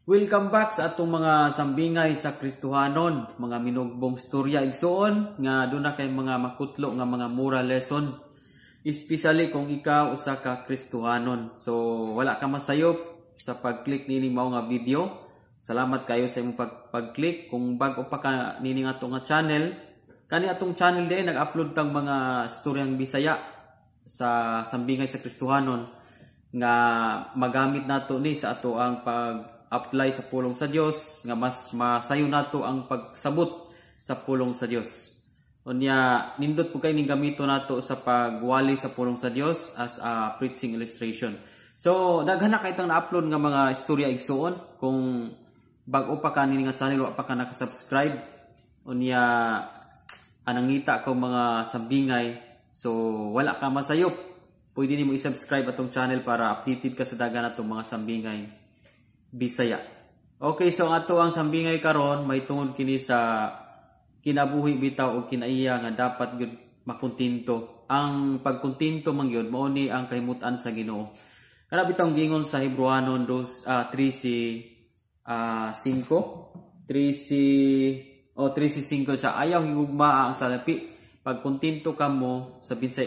Welcome back sa atong mga sambingay sa Kristohanon, mga minugbong storya, igsuon, nga duna kay mga makutlo nga mga moral lesson. Especially kung ikaw usa ka Kristohanon. So wala ka masayop sa pag-click nining mao nga video. Salamat kayo sa imong pag-click. Kung bag-o pa ka nining ato nga channel, kani atong channel din nag-upload tang mga istoryang Bisaya sa sambingay sa Kristohanon nga magamit nato ni sa ato ang pag-apply sa pulong sa Dios, nga mas masayo nato ang pagsabot sa pulong sa Dios. Unya nindot po kay ning gamito nato sa pagwali sa pulong sa Dios as a preaching illustration. So daghan na kay tang na-upload nga mga istorya, igsuon. Kung bag-o pa ka nini nga channel, wa pa ka naka-subscribe, unya anangita ko mga sambingay, so wala ka masayop, pwede nimo i-subscribe atong channel para updated ka sa dagan natong mga sambingay Bisaya. Okay, so ang ato ang sambingay karon may tungod kini sa kinabuhi bitaw o kinaiya nga dapat gyud makontento. Ang pagkontento man gyud mao ni ang kahimutan sa Ginoo. Kana bitawng gingon sa Hebrewanon 2 3 5 3 o 3:5 sa ayaw higugmaa ang salapi, pagkontento kamo sa binsay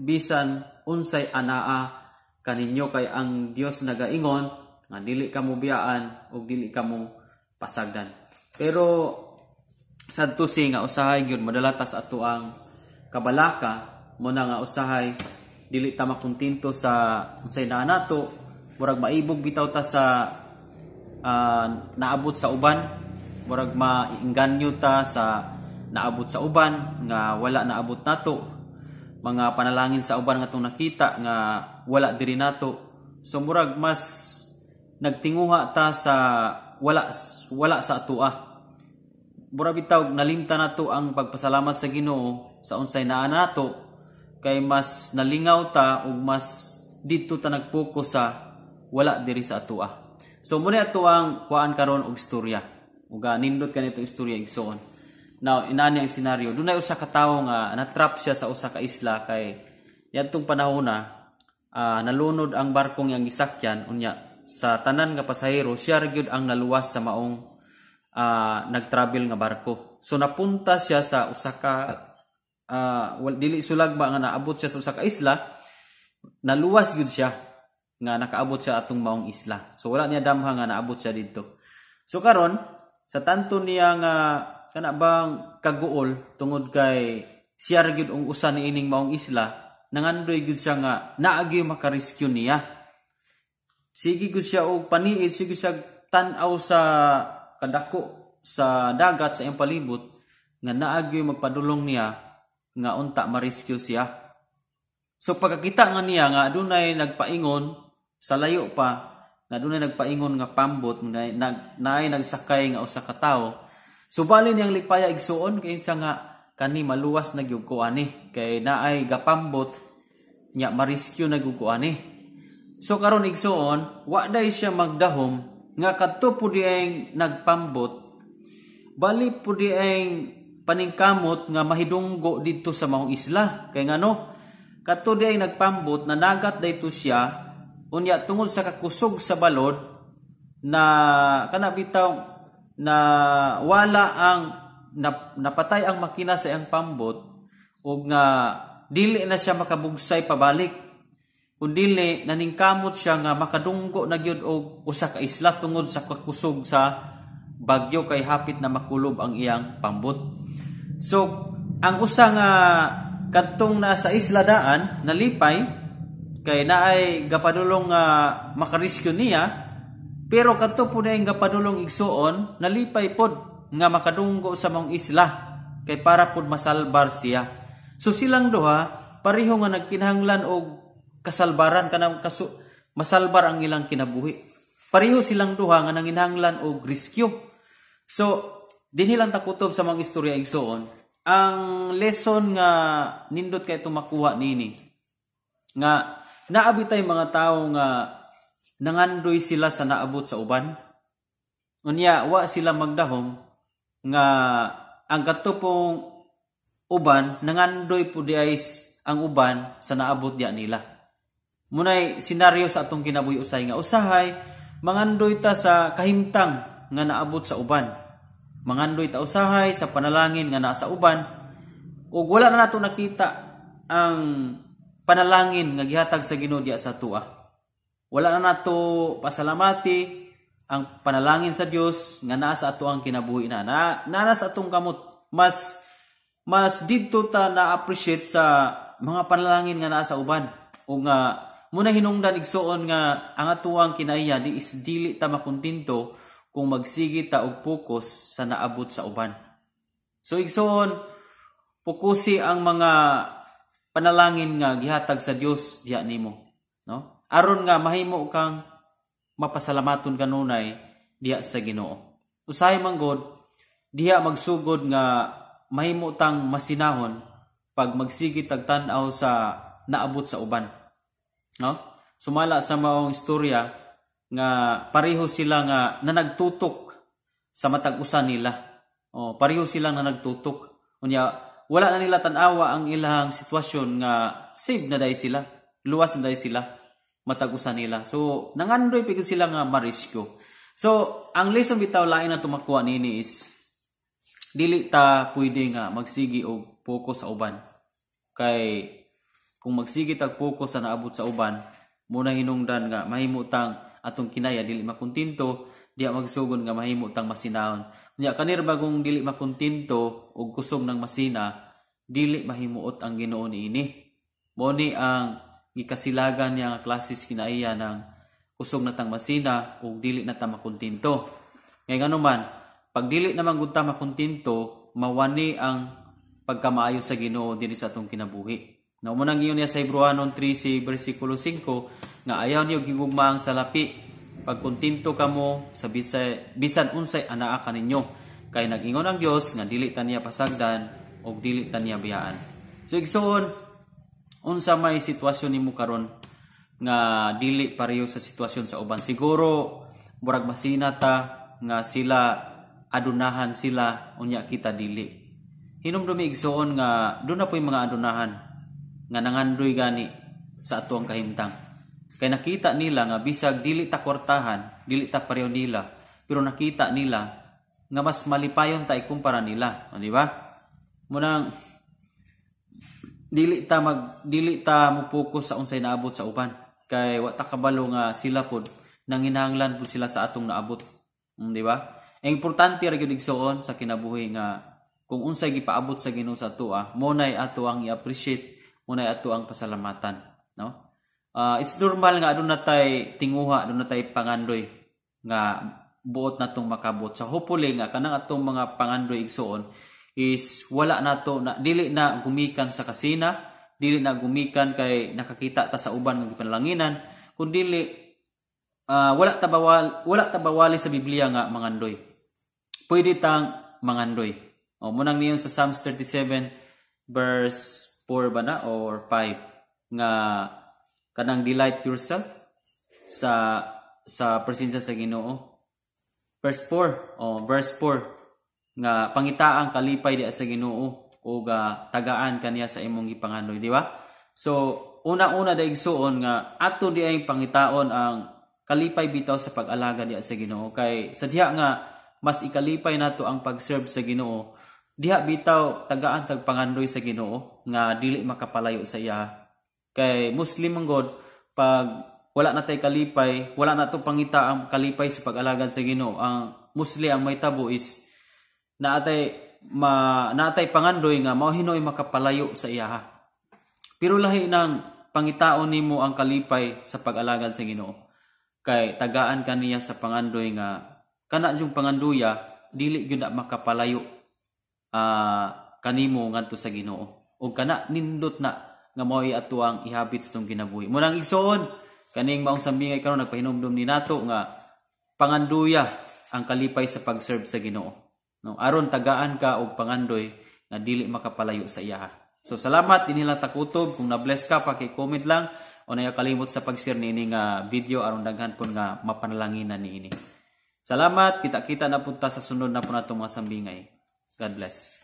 bisan unsay anaa kaninyo, kay ang Dios nagaingon nga dili kamo biyaan ug dili kamo pasagdan. Pero sadto si nga usahay gyud madala ta sa ato ang kabalaka mo na nga usahay dili ta makontento sa unsay naa nato, murag maibog bitaw ta sa naabot sa uban, murag mainganyo ta sa naabot sa uban nga wala naabot nato, mga panalangin sa uban nga atong nakita nga wala diri nato. So murag mas nagtinguha ta sa wala wala sa atoa. Murag bitaw nalimta nato ang pagpasalamat sa Ginoo sa unsay naa nato, kay mas nalingaw ta ug mas didto ta nagpokus sa wala diri sa atoa. So muna ato ang kuan karon og istorya. Ug nindot kanito istorya, igsoon. Now, inani ang senaryo. Dunay usa ka tawo nga natrap siya sa usa ka isla kay yadtong panahon na nalunod ang barkong iyang gisakyan, unya sa tanan nga pasahero siya ra gyud ang naluwas sa maong nagtravel nga barko. So napunta siya sa usa ka dili sulag ba nga naabot siya sa usa ka isla, naluwas gyud siya nga nakaabot siya atong maong isla. So wala niya damha nga naabot siya didto. So karon sa tanto niya nga kana bang kaguol tungod kay siya ra gyud ang usa niining maong isla, nangandoy gyud siya nga naa gyud makarescue niya. Sige gyud siya og paniid, sige siya tan-aw sa kadako sa dagat sa iyang palibot nga naa gyud magpadulong niya nga unta ma-rescue siya. So pagkakita nga niya nga adunay nagpaingon sa layo pa, nga adunay nagpaingon nga pambot nga naay nagsakay nga usa ka tawo. Subali niyang lipaya, igsuon, kay insa nga kani maluwas na gyud ko ani kay naay gapambot nya ma-rescue na gyud ko ani. So karon, igsuon, wa day siya magdahom nga kadto pud ang nagpambot bali pud ang paningkamot nga mahidunggo didto sa maong isla. Kay ngano, kadto di ay nagpambot nanagat dayto siya, unya tungod sa kakusog sa balod na kana bitaw na wala ang napatay ang makina sa iyang pambot ug nga dili na siya makabugsay pabalik, kun dili naningkamot siya nga makadunggo na gyud og usa ka isla tungod sa kakusog sa bagyo kay hapit na makulob ang iyang pambot. So ang usa nga kadtong nasa isla daan nalipay kay naay gapadulong nga makarescue niya, pero kadto po na gapadulong, igsuon, nalipay pod nga makadunggo sa maong isla kay para pod masalbar siya. So silang duha pareho nga nagkinahanglan og kasalbaran, kanang masalbar ang ilang kinabuhi. Pareho silang duha nga nanginahanglan og rescue. So dinhi lang takutob sa mga istorya, igsuon. Ang lesson nga nindot kay makuha nini nga naabi tay mga tawo nga nangandoy sila sa naabot sa uban. Unya wa sila magdahom nga ang kadto pong uban nangandoy pud diay ang uban sa naabot diya nila. Munay senaryo sa atong kinabuhi usay nga usahay Mangandoy ta sa kahimtang nga naabot sa uban. Mangandoy ta usahay sa panalangin nga naa sa uban ug wala na nato nakita ang panalangin nga gihatag sa Ginoo diha sa atoa. Wala na nato pasalamati ang panalangin sa Dios nga naa sa ato ang kinabuhi na. Na sa atong kamot. Mas didto ta na-appreciate sa mga panalangin nga naa sa uban. O nga muna hinungdan, igsuon, nga ang atuang kinaiya di is dili ta makontento kung magsige ta og focus sa naabot sa uban. So igsuon, fokusi ang mga panalangin nga gihatag sa Dios diha nimo, no? Aron nga mahimo kang mapasalamaton kanunay diha sa Ginoo. Usahay man god diha magsugod nga mahimo tang masinahon pag magsige tag tan-aw sa naabot sa uban. No? Sumala sa maong istorya nga pareho sila nga nanagtutok sa matag usa nila. O, pareho sila nga nagtutok. Unya wala na nila tan-awa ang ilang sitwasyon nga save na dai sila, luwas na dai sila matag usa nila. So nangandoy pigid sila nga marisko. So ang lesson bitaw lain na tumakuha nini is dili ta pwede nga magsigi og focus sa uban. Kay kung magsige tag focus sa naabot sa uban, muna hinungdan nga mahimo tang atong kinaya dili makontento, diha magsugod nga mahimo tang masinahon. Unya kanir bagong dili makontento og kusog ng masina, dili mahimuot ang Ginoo niini. Mao ni ang gikasilagan niya nga klases kinaiya ng kusog na tang masina ug dili na ta makontento. Ngay ngano man, pag dili naman gud ta makontento, mawani ang pagkamaayo sa Ginoo dinhi sa atong kinabuhi. Na mo nang giyon niya sa Hebrewanon 13 bersikulo 5 nga ayaw niyo gigugma ang salapi. Pagkontento kamo sa bisan unsay anaa kaninyo, kay nag-ingon ang Dios nga dili ta niya pasagdan og dili ta niya biyaan. So igsoon, unsa may sitwasyon nimo karon nga dili pareho sa sitwasyon sa uban? Siguro murag masina ta nga sila adunahan sila, unya kita dili. Hinumdumi, igsoon, nga doon na po'y mga adunahan nga nangandoy gani sa ato ang kahimtang. Kay nakita nila nga bisag dili ta kwartahan, dili ta pareho nila, pero nakita nila nga mas malipayon ta ikumpara nila, o, di ba? Munang dili ta mo focus sa unsay naabot sa uban kay wa ta kabalo nga sila pod nanginahanglan pud sila sa atong naabot. Di ba? Ang importante ra gyud, igsuon, sa kinabuhi nga kung unsay gipaabot sa Ginoo sa atoa, mo nay ato ang i-appreciate, mo nay ato ang pasalamatan, no? It's normal nga aduna tay tinguha, aduna tay pangandoy nga buot natong makabot. So hopefully nga kanang atong mga pangandoy, igsuon, is wala nato na dili na gumikan sa kasina, dili na gumikan kay nakakita ta sa uban nga gipanalanginan, kun dili wala ta bawali sa Biblia nga mangandoy. Pwede tang mangandoy. O munang niyon sa Psalms 37 verse 4 ba na or 5 nga kanang delight yourself sa presensya sa Ginoo. Verse 4, oh, verse 4 nga pangita ang kalipay diha sa Ginoo ug tagaan kaniya sa imong gipangandoy, di ba? So una-una da, igsuon, nga ato di ay pangitaon ang kalipay bitaw sa pag-alaga diha sa Ginoo, kay sa diha nga mas ikalipay nato ang pag-serve sa Ginoo, diha bitaw tagaan tag pangandoy sa Ginoo nga dili makapalayo sa iya. Kay mostly man god pag wala na tay kalipay, wala na to pangita ang kalipay sa pag-alagad sa Ginoo, ang mostly ang mahitabo is naatay pangandoy nga mao hinoy makapalayo sa iyaha. Pero lahi nang pangitaon nimo ang kalipay sa pag-alagad sa Ginoo kay tagaan kaniya sa pangandoy nga kana yung panganduya dili gyud na makapalayo kanimo ngadto sa Ginoo, ug kana nindot na nga mao'y ato ang ihabits tong kinabuhi. Munang igsoon, kaning maong sambingay karon nagpahinumdum ni nato nga panganduya ang kalipay sa pag-serve sa Ginoo. No, aron tagaan ka og pangandoy nga dili makapalayo sa iyaha. So salamat dinhi lang takutob. Kung na-bless ka, paki-comment lang o nayo kalimot sa pag-share niini nga video aron daghan pud nga mapanalanginan niini. Salamat, kita-kita na punta sa sunod na po natong mga sambingay. God bless.